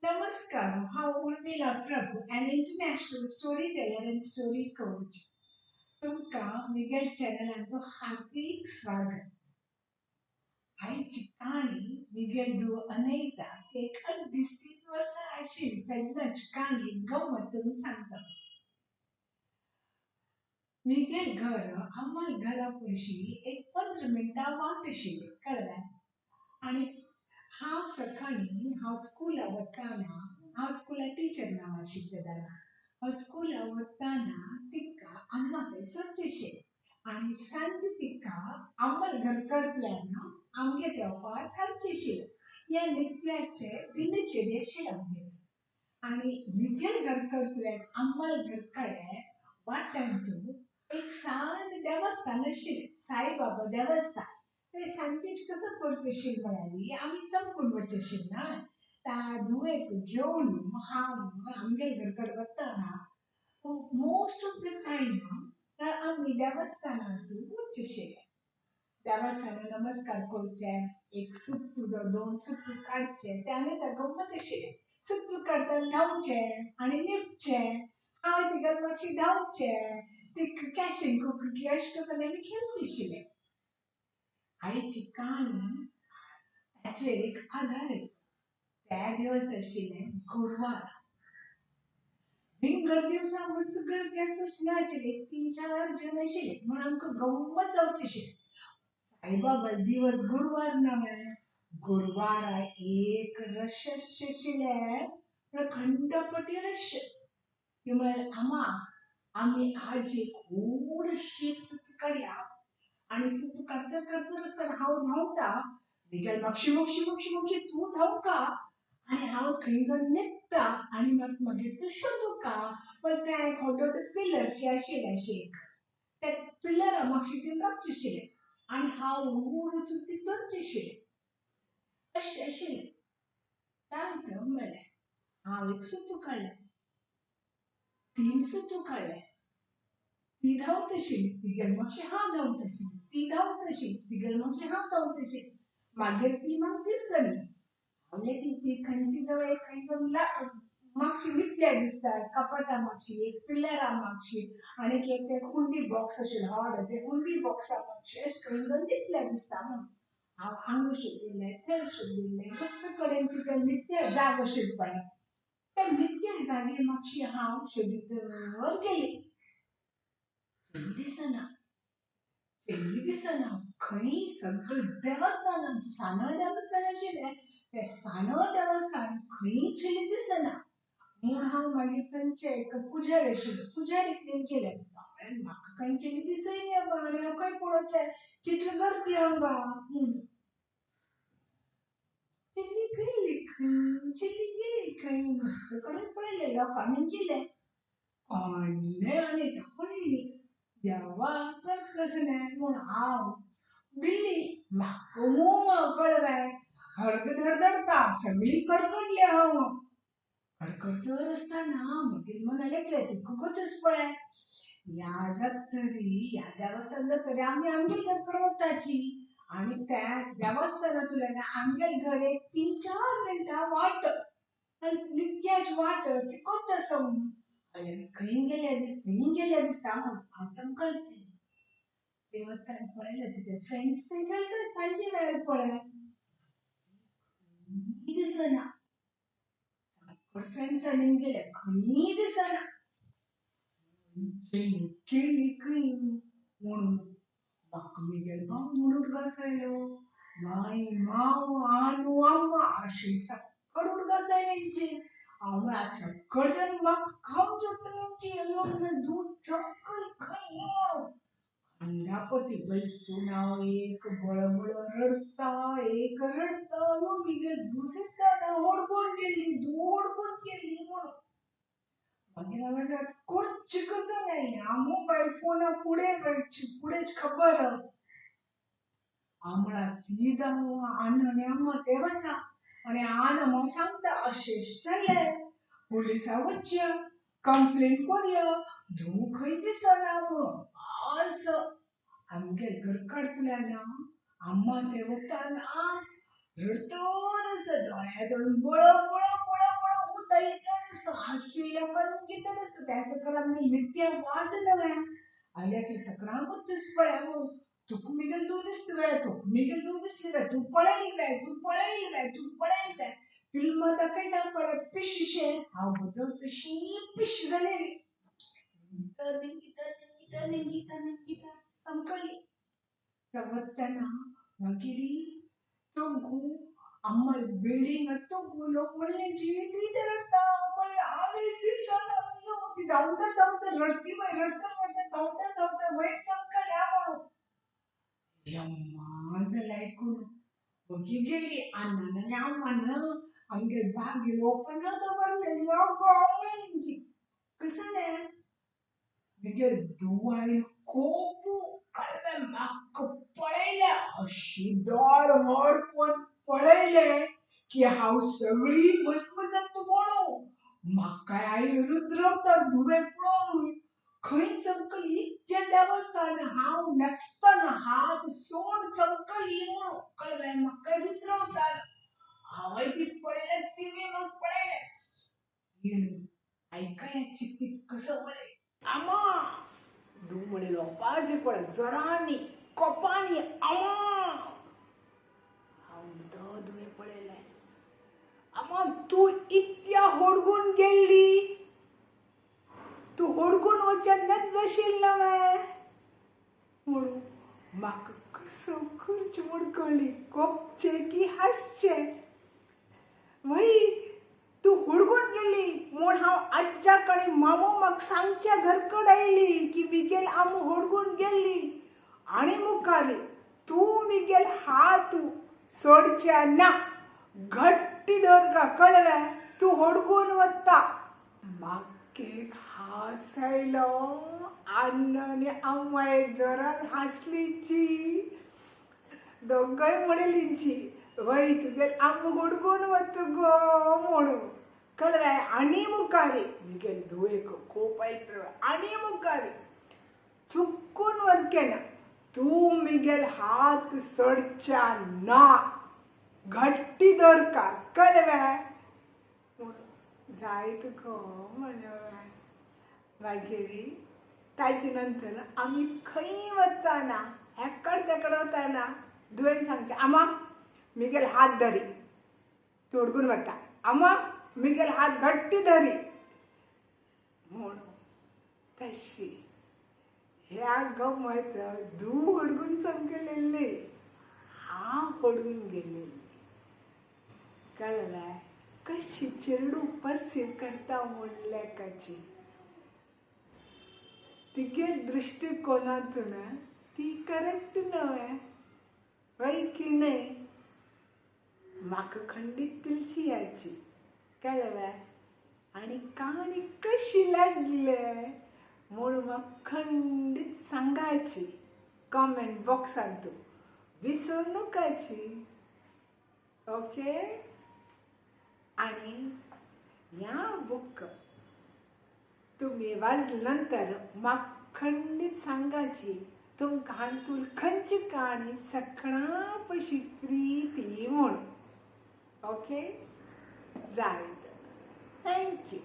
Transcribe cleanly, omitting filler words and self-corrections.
नमस्कार, हांव Urmila Prabhu, an international storyteller and story coach. तुमकां मिगेल चॅनलांचो हार्दिक स्वागत. आयची काणी मिगेल धूव अनैता एक अड्डीस 3 वर्सां आशिल्ली तेन्नाची काणी गम्मत तुमी सांगता. मिगेल घर आम्हाल घरा पशी एक 15 मिनटां वाट आशिल्ली, कळ्ळें? आनी हांव सकाळीं हांव स्कुला वताना, हांव स्कुला टिचर नांव आशिल्लें तेन्ना, हांव स्कुला वताना तिका अम्मा थंय सोदचें आनी सांजे तिका आम्माल घर कडल्यान आमगे देंवपा सांजचें आशिल्लें. ह्या नित्याचें दिनचर्या आशिल्लें आमगेलें. आनी मिगेल घर कडल्यान आम्माल घर कडेन वाटेंत एक सान देवस्थान आशिल्लें, साईबाबा देवस्थान. ते सांजेच कसं करचें आशिल्लें म्हळ्यार आमी चमकून वचचें आशिल्लें ना, त्या धुवेक घेवन हांव आमगे घर कडेन वतना मोस्ट ऑफ the time आमी देवस्थानांत वचचें आशिल्लें. देवस्थानाक नमस्कार करचे, एक सुत्तू जावं 2 सुत्तू काडचे, ते आनी त्या गम्मत आशिल्लें. सुत्तू काडटाना धांवचें आनी लिपचें, हांव तिका मातशी धांवचें, ती कॅचिंग कुकी अशें कसो आमी खेळचें आशिल्लें. आईची काणी ताचेर एक आदारीत. त्या दिवस आशिल्लें गुरवार. विंगड दिवसा मस्त गर्दी आसची नाशिल्ली, 3-4 जण आशिल्ले म्हणून आमकां गम्मत जावची आशिल्ली. साईबाबा दिवस गुरवार नव्हे, गुरवारा एक रश आशिल्लें, प्रखंडपटी रश. ती म्हळ्यार आमा आमी आजी खूब शीत सुत्तू काडया आनी सुत्तू काडतर काडतर आसतना हांव धांवता, मिगेल मागशी मागशी मागशी मागशी तूं धांवका आनी हांव खंय जावन न्हिदता आनी मागीर तूं शोदूका. पण तें एक व्हडलो पिलर शे आशिल्लें अशें एक, त्या पिलरा मागशी ती रावचें आशिल्लें आनी हांव वयर वचून ती धरचें आशिल्लें. अशें आशिल्लें. सांगता म्हणलें, हांव एक सुत्तू काडलें, 3 सुत्तू काडले. ती धांवत आशिल्ली, तिगेर मातशें हांव धांवत आशिल्ली, ती धांवत आशिल्ली, तिगेर मातशें हांव धांवत आशिल्ली. मागीर ती म्हाका दिसली. हांव लेगीत ती खंयची जवळ एक खंय जावन मातशी लिपल्या दिसता, कपाटा मागशी, एक पिल्लरा मागशी आनी एक तें हुंडी बॉक्स आशिल्लें व्हड, तें हुंडी बॉक्सा मागशी अशें खंय जावन लिपल्या दिसता म्हणून हांव हांगा सोदिल्लें, थंय सोदिल्लें, मस्त कडेन तिका नित्य जागो आशिल्लो पळय, त्या नित्य जागे मातशी हांव सोदीत गेली. चली दिसना, चली दिसना, खंय सगळें देवस्थान, सानळ देवस्थान आशिल्लें, तें सानळ देवस्थान खंय चली दिसना. म्हूण हांव मागीर थंयचे एक पुजारी आशिल्लो, पुजारी थंय गेलें. म्हाका खंय चली दिसय बा, आनी हांव खंय पळोवचें, कितली गर्दी हांगा म्हूण. चली गेली खंय, चली गेली खंय, मस्त कडेन पळयलें, लोकांनी गेले कोणें आनी पळयली. देवा कस कसं न्हय म्हूण हांव बिल्ली म्हाका मूं कळवें, हर्द धडधडता सगळी कडकडली हांव. कडकडतर आसतना मागीर मना लेखलें तिका गोतच पळय, ह्या जातरी ह्या देवस्थान जातरी आमी आमगे घर कडेन वताची आनी त्या देवस्थानांतल्यान आमगे घर एक 3-4 मिनटां वाट आनी नित्याच वाट ती कोत आसा म्हणून. खंय गेल्या दिसता, खंय गेल्या दिसता म्हूण हांव चमकळटे. ते वतान पळयलें तुगे फ्रेंड्स थंय खेळटात सांजे वेळार पळय, खंय दिसना. सगळे फ्रेंड्स आनी गेले, खंय दिसना. गेली खंय म्हणून म्हाका मिगेल भाव म्हणून उडगास आयलो, माई माव आनू आम्मा अशें सगळें उडगास आयलें हेंचेर. हांव म्हळ्यार सगळे जाण म्हाका खावंक सोदता हेंची, लग्न दूद चमकल खंय म्हणून. खंडापटी बैसून हांव एक बळबळ रडटा, एक रडटा, मिगेल दूद दिसना, ओडकून गेली, दूद गेली म्हणून. मागीर हांवें करचें कसं न्हय, ह्या मोबायल फोना फुडें फुडेंच खबर. हांव म्हळ्यार सीधा आन आनी अम्मा ते वता आनी आन म्हाका सांगता अशें जालें, पुलिसां वचया, कंप्लेन करुया, धूव खंय दिसना म्हणून. आज आमगे घर काडटल्यान अम्मा ते वताना रडतर आसा, दोळ्या तोंड बळ बळ बळ बळ त्या सकल आमगे नित्या वाट नव्हे आल्याची सकळांकूच दीस पळय म्हणून तुका मिगेल तूं दिसली वे, तुका मिगेल तूं दिसली वे, तूं पळयली वे, तूं पळयली वे, तूं पळयली वे, फिल्मां दाखयता पळय पिशशें. हांव बद्दल तशी पिश जालेली. निमगिता निमगिता निमगिता निमगिता समकली चवत्तना मागीर तुमकू अम्मल बिल्डिंग तुमकू लोक म्हणले जी ती रडटा. म्हणलें हांव दिसना ती धांवता धांवता रडती बाय, रडता रडता धांवता धांवता वयर चमकल्या म्हणून. यम्मा जालें आयकून वगी गेली. आनान आम्मान आमगेर बागेर ओपन दवरलेली. अगो कसं न्ही मिगेल दुवाय कोपू कळवे म्हाका पळयल्या अशी दोळ व्हड कोण पळयले की हांव सगळी मसमसत म्हणू. म्हाका आई रुद्रवता धुवे पळोवन खंय चमकली इतकें देवस्थान हांव नाचतना हात सोड चमकली म्हणून कळवे म्हाका रुद्रवता. हांवें ती पळयलें तिणें म्हाका पळयलें. आयकयाची ती कसं म्हळें आमा धूव म्हणलें लोपाचे पळय जोरांनी कोपांनी आमा. हांव धुवें पळयलें आमा तूं इतक्या होडगून गेल्ली, तूं होडगून वचन नज जाशील नव्हे म्हणून म्हाका कसो करचें म्हूण कळ्ळी. कोपचें की हांसचें. वय तूं हुडकून गेली म्हूण हांव आज्जा कडेन मामो म्हाका सांगच्या घर कडेन आयली की मिगेल आमो हुडकून गेल्ली आनी मुखारी तूं मिगेल हात सोडच्या ना, घट्टी धर का कळवे तूं हुडकून वता. म्हाका एक हांस आयलो. आन्न आनी अम्मा एक जोरान हांसलीची. दोगांय म्हणलींची वय तुगेल आमो हुडकून वता गो म्हणून कळवे. आनी मुखारी मिगेल धुवेक कोप आयलो. आनी मुखारी चुकून वरकेना तूं मिगेल हात सोडच्या ना, घट्टी धर का कळवे जाय तुका म्हणलें. मागीर ताजे नंतर आमी खंय वतना हेकड तेकड वतना धुवेन सांगचें आमा मिगेल हात धरी तूं हुडकून वता, आमा मिगेल हात घट्टी धरी म्हणून. तशी ह्या गमत धूव हुडकून चमकलेली, हांव हुडकून गेलेली. कळ्ळें कशी चेडूं परसीव करता म्हूण लेकाची तिगेर दृश्टिकोनांतून ती करेक्ट न्हय वय की न्हय. म्हाका खंडीत तुलशी याची. कळ्ळें आनी काणी कशी लागले म्हूण म्हाका खंडीत सांगाची कॉमेंट बॉक्सांत तूं विसरू नकाची. ओके. आनी ह्या बूक तुमी वाचले नंतर म्हाका खंडीत सांगाची तुमकां हातूंत खंयची काणी सगळ्यां पशी प्रिती म्हूण. ओके जाय. Thank you.